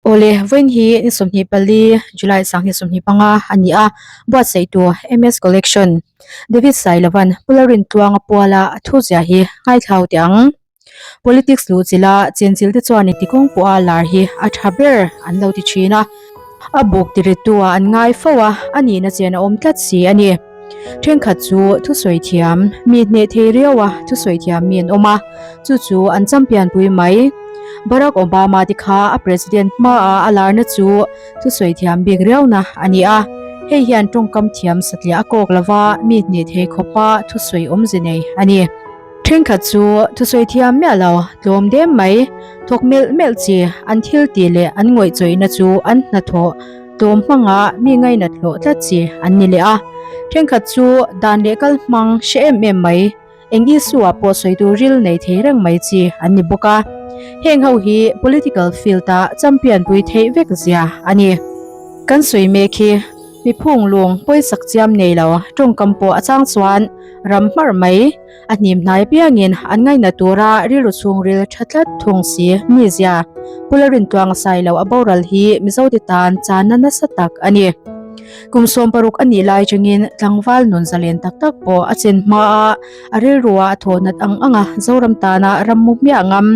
Awle, vawiin hi ni 24 July 2025 a ni a, buatsaihtu MS Collection, David Sailovan Pularin Tluanga Puala a thu ziah hi ngaithlau teh ang. Politics luh chila chenchil te chuan engti kawng pawha lar hi a tha ber an lo ti thin a, a buk tirittu ah an ngai fo a, a nihna chen a awm tlat si a ni. Thenkhat chu thusawi thiam, mi hneh thei riau a thusawi thiam mi an awm a, chu chu an champion pui mai. Barack Obama te kha a president hmaah a larna chu thusawi thiam bik riauna a ni a, hei hian tawngkam thiam satliah a kawk lova mi hneh thei khawpa thusawi awmze nei a ni. Thenkhat chu thusawi thiam miah lo, tlawm dem mai, thawk melh melh chi, an thil tih leh an ngawih chawihna chu an hnathawh tlawm hmanga mi ngainat hlawh tlat chi an ni leh a. Thenkhat chu dan leh kal hmang hre em em mai, eng issue ah pawh sawi tur ril nei thei reng mai chi an ni bawk a. Heng ho hi political field ah champion pui theih vek zia a ni. Kan sawi mek hi mi phung lung pawisak chiam nei lo tawngkam pawh a chang chuan ram hmarh mai. A hnim hnai apiangin an ngaihna tura rilru chhungril tha tlat thung si mizia Pu Lalrintluanga Sailo a boral hi Mizote tan channa nasa tak a ni. Kum 60 a nih lai chungin tlangval nun zalen tak tak pawh a chen hma a, a rilrua a thawh nat ang anga Zoram tana ram mu hmiah ngam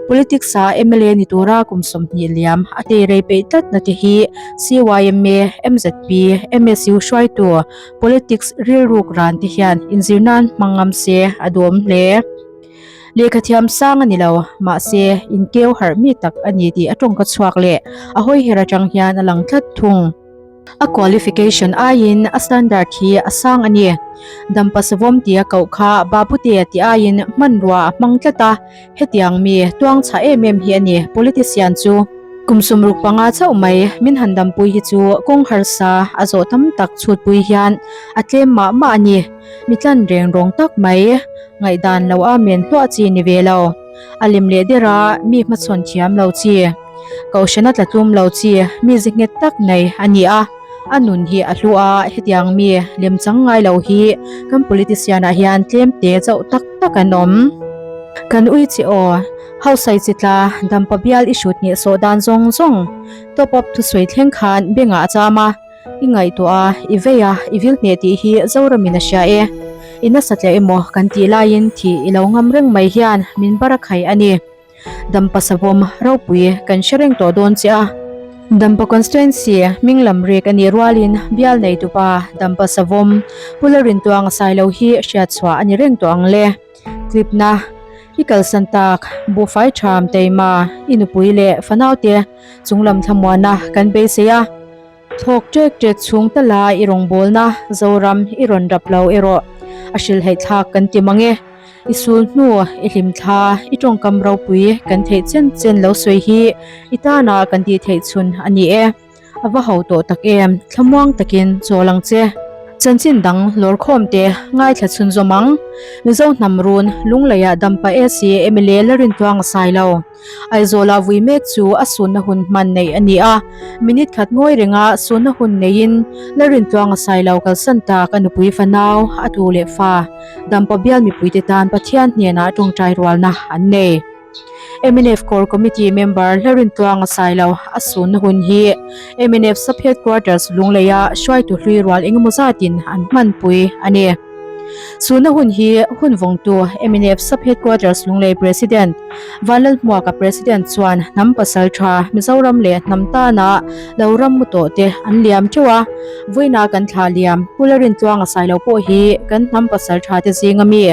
Politics-a mla ni tura kum 20 liam a teirei peih tlatna te hi CYMA, MZP, MSU hruaitu Politics rilruk ran te hian inzir nan hmang ngam se a duhawm hle. Lehkha thiam sang a ni lo, mahse inkeu harh mi tak a ni tih a tawngka chhuak leh a hawiher atang hian a lang tlat thung. A qualification aiin a standard hi a sang a ni. Dampa savawm tia koh kha Babutea tih aiin hmanrua a hmang tlat a, Hetiang mi tuang chhah em em hi a ni politician chu. Kum 65 chauh mai min han dampui hi chu kawng harsa a zawh tam tak chhutpui hian a tlem mah mah a ni. Mi tlan reng rawng tak mai ngaihdan lo a men hluah chi ni ve lo. A lem leh der a mi hmachhawn thiam lo chi. Kohhrana tla tlum lo chi mi zi nghet tak nei a ni a. A nun hi a hlu a, hetiang mi lemchang ngai lo hi kan politician ah hian tlem te chauh tak tak an awm. Kan ui che aw, Hausai chitla dampa bial i hrut hneh sawh dan zawng zawng top up thusawi thleng khan bengah a cham a, i ngaihtuah a, i vei a, i vil hneh tih hi Zoramin a hria e. I nasa tleh emaw kan tih laiin thih i lo ngam reng mai hian min bar a khai a ni. Dampa savawm ropui kan hre reng tawh dawn che a. Dampa Constituency hming lam rek a nih rualin bial neitupa Dampa savawm Pu Lalrintuanga Sailo hi hriatchhuah a ni reng tawh ang le. Tlipna, I kalsan tak, buhfai ṭham teima, i nupui leh fanaute chunglam thlamuana kan beisei a. Thawk ṭek ṭek chhung tala i rawngbawlna Zoram i rawn rap lo erawh a hrilhheih thlak kan ti mang e. I sul hnu, i hlimthla, i tawngkam ropui kan theih chen chen lo sawi hi i tana kan tih theih chhun a ni e. A va ho tawh tak em, thlamuang takin chawl ang che. Chanchin dang lawrkhawm te ngaithla chhunzawm ang. Mizo hnam run Lungleiah Dampa AC mla Lalrintluanga Sailo. Aizawla vui mek chu a sunna hun hman neih a ni a, minute khat ngawi renga sunna hun neiin Lalrintluanga Sailo kalsan tak a nupui fanau, a tu leh fa, Dampa bial mipuite tan Pathian hnenah tawngtai rualna an nei. Mnf Core Committee member Lalrintluanga Sailo a sunna hun hi mnf Sub-Headquarters Lungleia hruaitu hlui rual engemaw zatin an hmanpui a ni. Sunna hun hi hun vawngtu mnf Sub-Headquarters Lunglei President Vanlalhmuaka President chuan hnam pasal tha Mizoram leh hnam tana lo ram mu tawh te an liam teuh a, vawiina kan thlah liam Pu Lalrintluanga Sailo pawh hi kan hnam pasal tha te zinga mi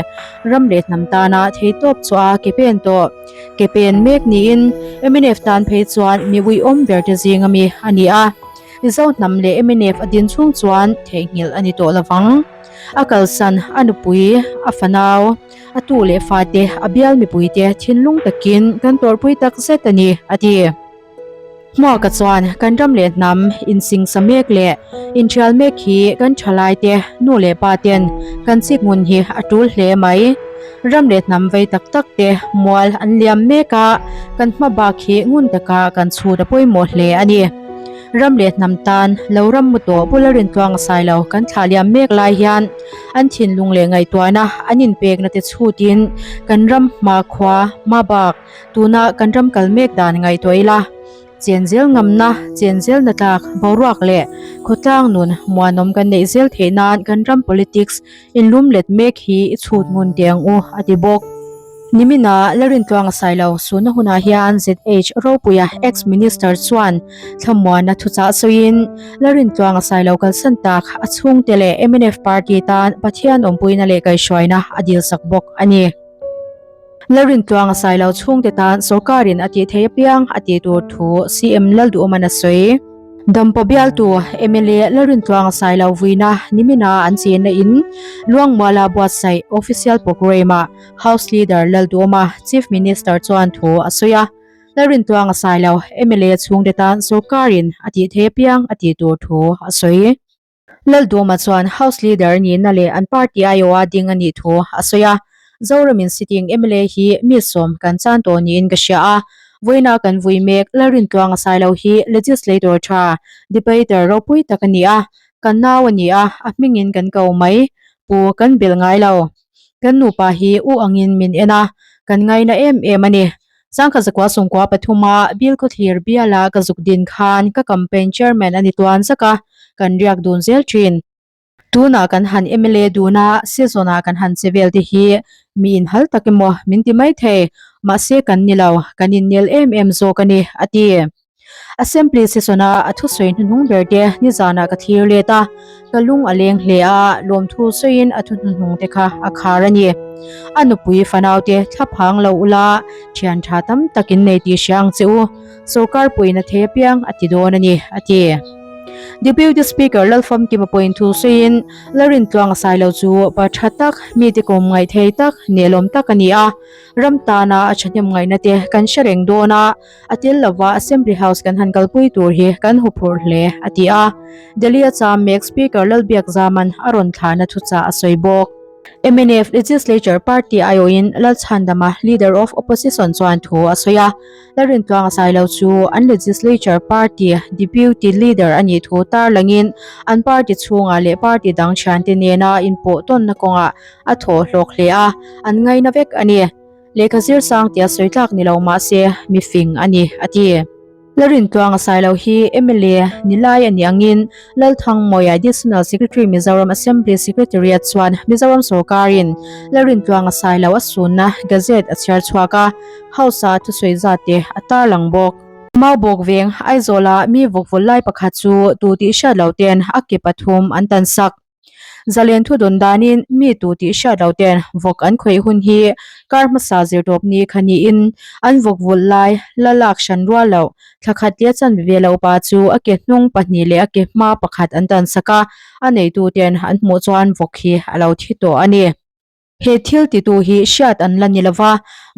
ram leh hnam tana theitawp chhuah a ke pen tawh ke pen mek niin mnf tan phei chuan mi uiawm ber te zinga mi a ni a. Mizo hnam leh mnf a din chhung chuan theihnghilh a ni tawh lovang. A kalsan, a nupui, a fanau, a tu leh fate, a bial mipuite thinlung takin kan tawrhpui tak zet a ni, a ti. Hmuaka chuan kan ram leh hnam insingsa mek leh inthial mek hi kan thalaite, nu leh pa ten kan chik ngun hi a tul hle mai. Ram leh hnam vei tak tak te mual an liam mek a, kan hma bak hi ngun taka kan chhut a pawimawh hle a ni. Ram leh hnam tan lo ram mu tawh bula rintluang a sai lo kan thlah liam mek lai hian an thinlung leh ngaihtuahna an inpekna te chhutin kan ram hma khua hma bak tuna kan ram kal mek dan ngaihtuah ila. Chen zel ngamna, chen zelna tlak, boruak leh khawtlang nun muanawm kan neih zel theih nan kan ram politics inlum let mek hi i chhut ngun teh ang u, a ti bawk. Nimina Lalrintluanga Sailo sunna hunah hian ZH Ropuia ex-Minister chuan thlamuana thuchah sawiin Lalrintluanga Sailo kalsan tak a chhungte leh mnf party tan Pathian awmpuina leh kaihhruaina a dilsak bawk a ni. Lalrintluanga Sailo chhungte tan sorkarin a tih thei apiang a tih tur thu CM Lalduhawman a sawi. Dampa bialtu mla Lalrintluanga Sailo vuina nimina an chenna in Luangmuala buatsaih official programme-ah House Leader Lalduhawma Chief Minister chuan thu a sawi a. Lalrintluanga Sailo mla chhungte tan sorkarin a tih thei apiang a tih tur thu a sawi. Lalduhawma chuan House Leader nihna leh an party aiawha ding a nih thu a sawi a, Zoramin sitting mla hi mi sawm kan chan tawh niin ka hria a, vawiina kan vui mek Lalrintluanga Sailo hi legislator tha, debater ropui tak a ni a, kan nau a ni a, a hmingin kan ko mai, pu kan belh ngai lo. Kan nupa hi u angin min en a, kan ngaina em em a ni. Sangkhat zakua sawmkua pathuma Bilkhawthlir biala ka zuk din khan ka campaign chairman a ni tuan zak a, kan riak dun zel thin. Tunah kan han mla dun a, season ah kan han che vel te hi mi inhal tak emaw min ti mai thei, mahse kan ni lo, kan innel em em zawk a ni, a ti. Assembly session-a a thusawi hnuhnung ber te nizanah ka thlir let a, ka lung a leng hle a, lawmthu sawiin a thu hnuhnung te kha a khar a ni. A nupui fanaute thlaphang lo ula, thian tha tam tak in nei tih hria ang che u, sorkar puiin a thei apiang a ti dawn a ni, a ti. Deputy Speaker Lalfamkima pawhin thu sawiin Lalrintluanga Sailo chu pa tha tak, mite kawm ngaih thei tak, nelawm tak a ni a, ram tana a thahnem ngaihna te kan hre reng dawn a, A tel lova Assembly House kan han kalpui tur hi kan huphurh hle, a ti a. Delhi-a cham mek Speaker Lalbiakzaman a rawn thlahna thuchah a sawi bawk. Mnf Legislature Party aiawhin Lalchhandama, Leader of Opposition chuan thu a sawi a. Lalrintluanga Sailo chu an Legislature Party Deputy Leader a nih thu tarlangin an party chhungah leh party dang thiante nena inpawh tawnna kawngah a thawh hlawk hle a, an ngaina vek a ni. Lehkha zir sang tia sawi tlak ni lo mahse mi fing a ni, a ti. Lalrintluanga Sailo hi mla ni lai a nih angin Lalthangmawia Additional Secretary Mizoram Assembly Secretariat chuan Mizoram sawrkarin Lalrintluanga Sailo a sunna Gazette a chhiar chhuak a, House-a thusawi zat te a tarlang bawk. Maubawk veng Aizawla mi vawkvawl lai pakhat chu tu tih hriat lo ten a ke pathum an tan sak. Zalen thu dawn danin mi tu tih hriat lo ten vawk an khawih hun hi kar hmasa zirtawp ni kha niin an vawk vulh lai la lak hran rual loh thla khat leh a chanve ve lo pa chu a ke hnung pahnih leh a ke hma pakhat an tan sak a, a neitu ten an hmuh chuan vawk hi a lo thi tawh a ni. He thil titu hi hriat an la ni lo va,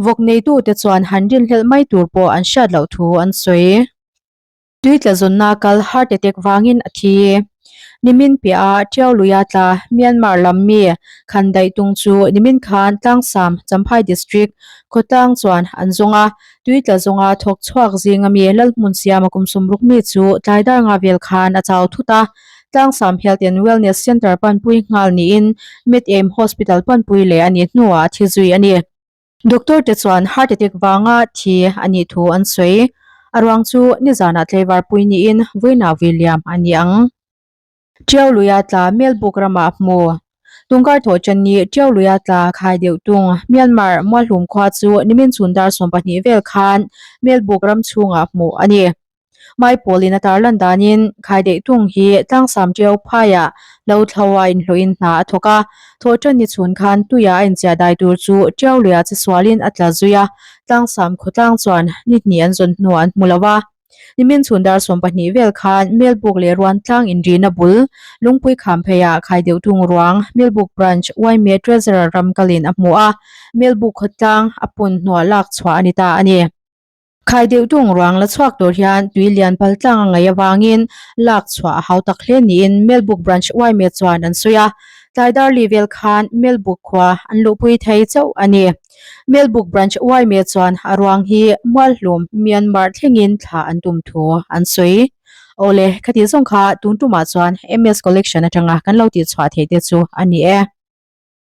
vawk neitute chuan han rinhlelh mai tur pawh an hriat loh thu an sawi. Tui tla zawnna kal heart attack vangin a thi. Nimin piaha Tiau Luia tla Myanmar lam mi khan daih tung chu nimin khan Tlangsam, Champhai District, khawtlang chuan an zawng a. Tui tla zawnga thawk chhuak zinga mi Lalhmunsiama kum sumruk mi chu tlai dar nga vel khan a chau thut a. Tlangsam Health and Wellness Centre panpui nghal niin Med-Aim Hospital panpui leh a nih hnuah a thi zui a ni. Doctor te chuan heart attack vanga thi a nih thu an sawi. A ruang chu nizanah tlaivar pui niin vawiinah vui liam a ni ang. Tiau luia tla Melbuk ramah hmu. Tungkar thawh ṭan ni Tiau luia tla khai deuh tung Myanmar Mualhlum khua chu nimin chhun dar 12 vel khan Melbuk ram chhungah hmuh a ni. Maipawlin a tarlan danin Khaideih tung hi Tlangsam Tiau phaiah lo thloa inhlawhin hna a thawk a, thawhṭan ni chhun khan tuia a inchiah dai tur chu Tiau luia che sualin a tla zui a, Tlangsam khawtlang chuan ni hnih an zawn hnuah an hmu lo a. Nimin chhun dar 12 vel khan Melbuk leh Ruantlang inrina bul Lungpui kham pheiah Khaideuh tung ruang Melbuk Branch yma Treasurer ram kalin a hmu a, Melbuk khawtlang a pun hnuah lak chhuah a ni ta a ni. Khai deuh tung ruang la chhuak tur hian tui lian pal tlang a ngaih avangin lak chhuah a hau tak hle niin Melbuk Branch yma chuan an sawi a. Tlai darli vel khan Melbuk khua an luhpui thei chauh a ni. Melbuk Branch yma chuan a ruang hi Mualhlum, Myanmar thlengin thla an tum thu an sawi. Awle, khati zawng kha tun tumah chuan MS Collection atanga kan lo tihchhuah theih te chu a ni e.